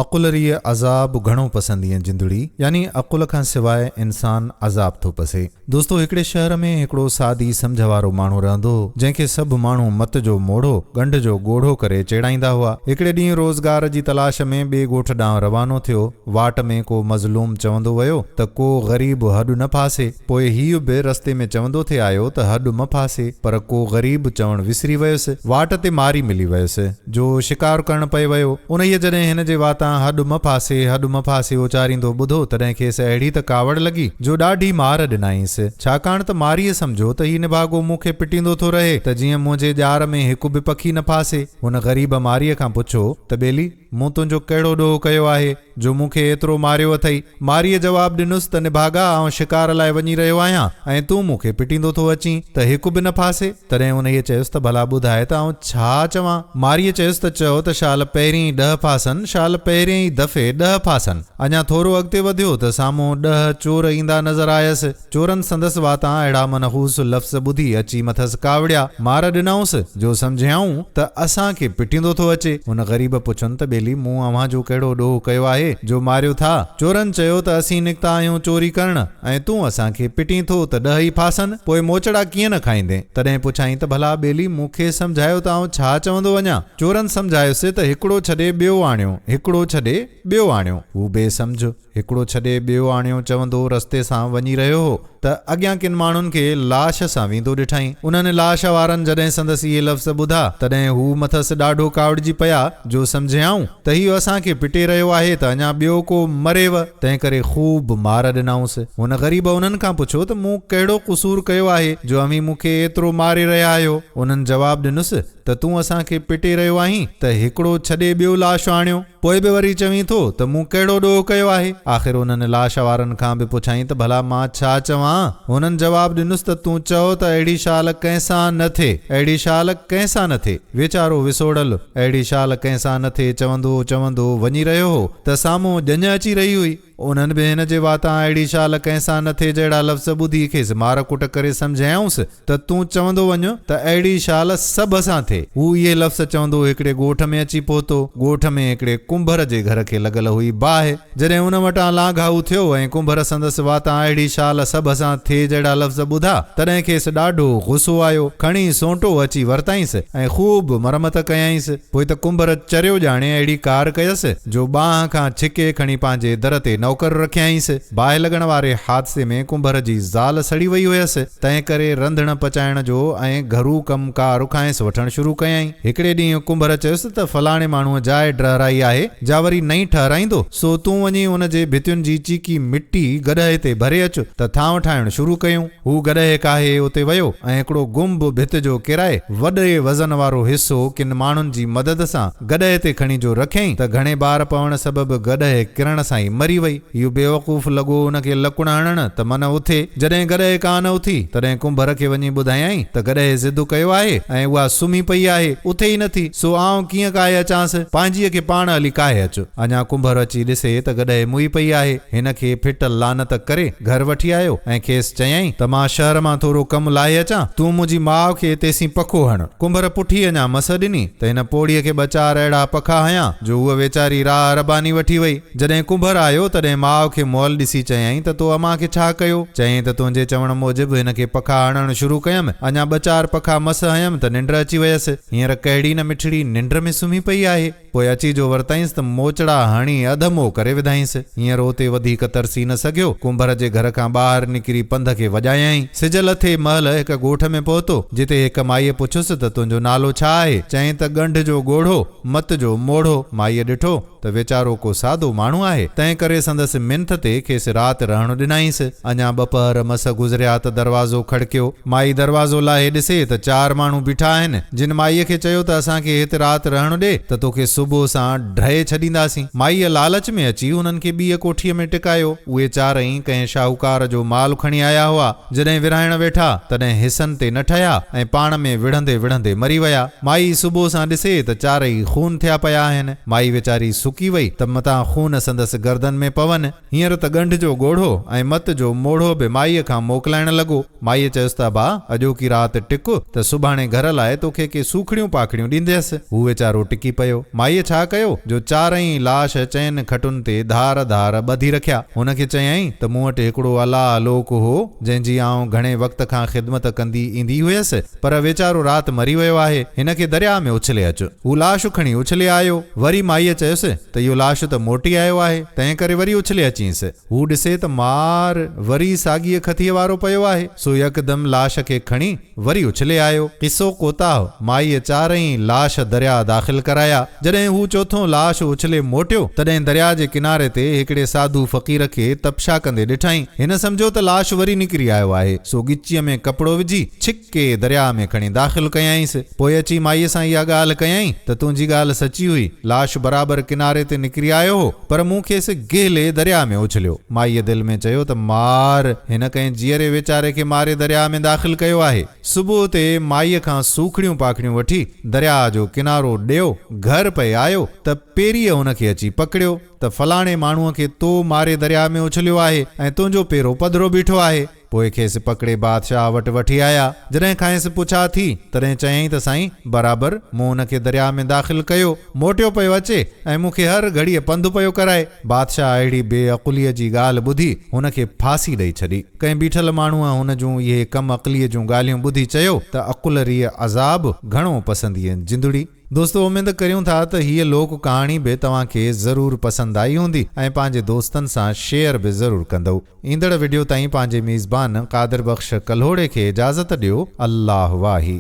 عقل ريء عذاب گهڻو پسندينء جندڙي يعني عقل کان سواء انسان عذاب ٿو پسي. دوستو هڪڙي شهر ۾ هڪڙو سادي سمجهه وارو ماڻهو رهندو هو، جنهن کي سڀ ماڻهو مت جو موڙهو، ڳنڍ جو ڳوڙهو ڪري چيڙائيندا هئا. هڪڙي ڏينهن روزگار جي تلاش ۾ ٻئي ڳوٺ ڏانهن روانو ٿيو. واٽ ۾ ڪو مظلوم چوندو ويو ته ڪو غريب هڏ نه ڦاسي. پوء هيء به رستي ۾ چوندو ٿي آيو ته هڏ م ڦاسي، پر ڪو غريب چوڻ وسري ويس. واٽ تي ماري ملي ويس، جو شڪار ڪرڻ پئي ويو. انهيء جڏهن هن جي واتان هڏ م ڦاسي، هڏ م ڦاسي اچاريندو ٻڌو، تڏهن کيس اهڙي ته ڪاوڙ لڳي، جو ڏاڍي مار ڏنائينس. ڇاڪاڻ ته ماريء سمجهيو ته هي نڀاڳو مون کي پٽيندو ٿو رهي، ته جيئن منهنجي ڄار ۾ هڪ به پکي نه ڦاسي. هن غريب ماريء کان پڇيو ته ٻيلي! مون تنهنجو ڪهڙو ڏوهه ڪيو آهي، جو مون کي ايترو ماريو اٿئي؟ ماريء جواب ڏنس ته نڀاڳا، آئون شڪار لاء وڃي رهيو آهيان ۽ تون مون کي پٽيندو ٿو اچين ته هڪ به نه ڦاسي. تڏهن انهيء چيس ته ڀلا ٻڌاء ته آئون ڇا چوان؟ ماريء چيس ته چئو ته شال پهرين ئي ڏهه ڦاسن، شال پهرين ئي دفعي ڏهه ڦاسن. اڃا ٿورو اڳتي وڌيو ته سامهون ڏهه چور ايندا نظر آيس. چورن سندس واتان اهڙا منحوس لفظ ٻڌي اچي مٿس ڪاوڙيا، مار ڏنائونس، جو سمجهيائون ته اسان کي پٽيندو ٿو اچي. هن غريب پڇن ته ٻيلي مون اوهان جو ڪهڙو ڏوهه ڪيو آهي، جو ماريو ٿا؟ چورن چيو ته اسين نڪتا آهيون چوري ڪرڻ ۽ تون اسان کي پٽين ٿو ته ڏهه ئي ڦاسن، پوء موچڙا ڪيئن نه کائيندين؟ تڏهن پڇائين ته ڀلا ٻيلي مون کي سمجهايو ته آئون ڇا چوندو وڃان؟ چورن سمجهايس ته هڪڙو ڇڏي ٻيو آڻيو، هڪڙو ڇڏي ٻيو آڻيو. هو بي سمجهه. هڪڙو ڇڏي ٻيو آڻيو چوندو رستي سان وڃي رهيو هو ته اڳيان ڪن ماڻهن کي لاش سان ويندو ڏٺائين. انهن لاش وارن جڏهن سندس اهي لفظ ٻڌا، تڏهن هو مٿس ڏاڍو ڪاوڙجي پيا، جو سمجهيائون ته هيء اسان کي پٽي رهيو آهي ته اڃا ٻيو ڪو مريو، تنهنڪري خوب مار ڏنائونس. هن غريب انهن کان پڇيو ته مون ڪهڙو قصور ڪيو آهي، جو اوهين مون کي ايترو ماري رهيا آهيو؟ انهن جواب ڏنس ته تون اسان کي پٽي رهيو آهين ته هڪڙو ڇڏي ٻيو لاش آڻيو. پوء به وري چوين ٿو ته مون ڪهڙو ڏوهه ڪيو آهي؟ آخر انهن لاش وارن کان به پڇيائين ته ڀلا مان ڇا چوان؟ هنن جواب ڏنس ته تون چئو ته اهڙي شال ڪنهن سان نه ٿئي، اهڙي شال ڪنهن سان نه ٿئي. ويچارو وسوڙل اهڙي شال ڪنهن سان نه ٿئي چوندو چوندو وڃي رهيو هو ته سامهون ڄڃ اچي رهي هئي. انهن به هن جي واتان اهڙي شال ڪنهن سان نه ٿئي جهڙا لفظ ٻڌي کيس مار ڪٽ ڪري سمجهايائونس ته تون چوندو وڃ ته اهڙي شال سڀ سان ٿئي. هو اهي لفظ چوندو هڪڙي ڳوٺ ۾ اچي پهتو. ڳوٺ ۾ هڪڙي ڪنڀر جي گهر کي لڳل هئي باهه. جڏهن ان وٽان لانگهائو ٿيو ۽ ڪنڀر سندس واتان اهڙي شال سڀ سان ٿئي جهڙا لفظ ٻڌا، تڏهن کيس ڏاڍو غصو آيو. کڻي سونٽو اچي ورتائينس ۽ خوب مرمت ڪيائينس. پوء ته ڪنڀر چريو ڄاڻي اهڙي ڪار ڪيس، جو ٻانهن کان ڇڪي کڻي پنهنجي در تي نوڪر رکيائينس. باهه لڳڻ واري حادثي ۾ ڪنڀر جي زال سڙي وئي هيس، تنهن ڪري رنڌڻ پچائڻ جو ۽ گهرو ڪم ڪار کانئس وٺڻ شروع ڪيائين. هڪڙي ڏينهن ڪنڀر چيس ته فلاڻي ماڻهوء جاء ڊهرائي آهي، جا وري نئين ٺهرائيندو، سو تون وڃي ان جي ڀتين جي چيڪي مٽي گڏهه تي ڀري اچ ته ٿانء ٺاهڻ شروع ڪيون. هو گڏهه ڪاهي اتي ويو ۽ هڪڙو گنب ڀت جو ڪيرائي وڏي وزن وارو حصو ڪن ماڻهن جي مدد سان گڏهه تي کڻي جو رکيائين ته گهڻي بار پوڻ سبب گڏهه ڪرڻ سان ئي مري وئي. اهو بيوقوف لڳو ان کي لڪڻ هڻڻ ته من اٿي. جڏهن گڏهه ڪانه اٿي، تڏهن ڪنڀر کي وڃي ٻڌايائين ته گڏهه ضد ڪيو آهي ۽ اها سمهي پئي آهي، اٿي ئي نٿي، سو آئون ڪيئن ڪاهي اچانس؟ پنهنجيء کي پاڻ هلي ڪاهي اچ. اڃا ڪنڀر اچي ڏسي ته گڏهه موئي پئي آهي. هن کي ڦٽ لعنت ڪري گهر وٺي آيو ۽ کيس چيائين ته مان شهر مان ٿورو ڪم لاهي اچان، تون منهنجي ماء کي تيسين پکو هڻ. ڪنڀر پٺي اڃا مس ڏني ته هن پوڙهيء کي ٻه چار اهڙا پکا هنيا جو هوء ويچاري راهه رباني وٺي وئي. جڏهن ڪنڀر آيو تڏهن ماء کي مئل ڏسي چيائين ته تو امان کي ڇا ڪيو؟ چيائين ته تنهنجي چوڻ موجب هن کي پکا هڻڻ شروع ڪيم، اڃا ٻه چار پکا مس هنيم ته ننڊ اچي ويس. هينئر ڪهڙي نه مٺڙي ننڊ ۾ سمهي پئي آهي. پوء اچي جو ورتائينس ته موچڙا هڻي اڌ مئو ڪري وڌائينس. هينئر اتي وڌيڪ ترسي نه سگهيو. ڪنڀر جي گهر کان ٻاهر نڪري پنڌ کي وڄايائين. سج لٿي مهل هڪ ڳوٺ ۾ پهتو، جتي هڪ مائيء پڇيس ته تنهنجو نالو ڇا آهي؟ چيائين ته ڳنڍ جو ڳوڙهو، مت جو موڙهو. مائيء ڏٺو ته ويچارو ڪو سادو ماڻهو آهي، تنهن ڪري سندس منٿ تي کيس رات رهڻ ڏنائينس. اڃا ٻه پهر مس گذريا ته دروازو کڙڪيو. مائي دروازو لاهي ڏسي ته چار ماڻهو بيٺا آهن، جن مائيء کي چيو ته اسان کي هت رات رهڻ ڏي ته توکي صبح سان ڊهي ڇڏينداسين. مائيء لالچ ۾ اچي هنن کي ٻيء ڪوٺيء ۾ ٽڪايو. اهي چارئي ڪنهن شاهوڪار جو مال کڻي آيا هئا. جڏهن ورهائڻ ويٺا، تڏهن حصن تي نه ٺهيا ۽ پاڻ ۾ وڙهندي وڙهندي مري ويا. مائي صبح سان ڏسي ته چارئي خون ٿيا پيا آهن. مائي ويچاري سڪي وئي ته متان خون سندس گردن ۾ پون. هينئر ته ڳنڍ جو ڳوڙهو ۽ مت جو موڙهو به مائيء کان موڪلائڻ لڳو. مائيء چيس ته ابا، اڄوڪي رات ٽڪ ته سڀاڻي گهر لاء توکي ڪي سوکڙيون پاکڙيون ڏينديس. هو ويچارو ٽڪي پيو. مائيء. مائيء ڇا ڪيو جو چارئي لاش چئن کٽن تي ڌار ڌار ٻڌي رکيا. هن کي چيائين ته مون وٽ هڪڙو الله لوڪ هو، جنهن جي آئون گهڻي وقت کان خدمت ڪندي ايندي هيس، پر ويچارو رات مري ويو آهي، هن کي درياء ۾ اڇلي اچ. هو لاش کڻي اڇلي آيو. وري مائيء چيس ته اهو لاش ته موٽي آيو آهي، تنهن ڪري وري اڇلي اچينس. هو ڏسي ته مار وري ساڳيء کٿيء وارو پيو آهي، سو يڪدم لاش کي کڻي وري اڇلي آيو. قصو ڪوتاهه، مائيء چارئي لاش درياء داخل ڪرايا. جڏهن هو چوٿون لاش اڇلي موٽيو، تڏهن درياء جي ڪناري تي هڪڙي ساڌو فقير کي تپشا ڪندي ڏٺائين. هن سمجهيو ته لاش وري نڪري آيو آهي، سو ڳچيء ۾ ڪپڙو وجهي، ڇڪي درياء ۾ کڻي داخل ڪيائينس. پوء اچي مائيء سان اها ڳالهه ڪيائين ته تنهنجي ڳالهه سچي هئي، لاش برابر ڪناري تي نڪري آيو هو، پر مون کيس گهلي درياء ۾ اڇليو. مائيء دل ۾ چيو ته مار، هن ڪنهن جيئري ويچاري کي ماري درياء ۾ داخل ڪيو آهي. صبح تي مائيء کان سوکڙيون پاکڙيون وٺي درياء جو ڪنارو ڏيو گهر پئي آيو ته پيريء هن کي اچي پڪڙيو ته فلاڻي ماڻهوء کي تو ماري درياء ۾ اڇليو آهي ۽ تنهنجو پيرو پڌرو بيٺو آهي. پوء کيس پڪڙي بادشاهه وٽ وٺي آيا. جڏهن کانئس پڇا ٿي، تڏهن چيائين ته سائين، برابر، مون ان کي درياء ۾ داخل ڪيو، موٽيو پيو اچي ۽ مون کي هر گهڙيء پنڌ پيو ڪرائي. بادشاهه اهڙي بي عقليء جي ڳالهه ٻڌي هن کي ڦاسي ڏئي ڇڏي. ڪنهن بيٺل ماڻهوء هن جون اهي ڪم عقليء جون ڳالهيون ٻڌي چيو ته عقل ريء عذاب گهڻو پسنديئين جندڙي. دوستو اميد ڪريون ٿا ته هيء لوڪ ڪهاڻي به توهان کي ضرور پسند آئي هوندي ۽ پنهنجي دوستن سان شيئر به ضرور ڪندؤ. ايندڙ وڊيو تائين پنهنجي ميزبان قادر بخش ڪلهوڙي کي اجازت ڏيو. الله واهي.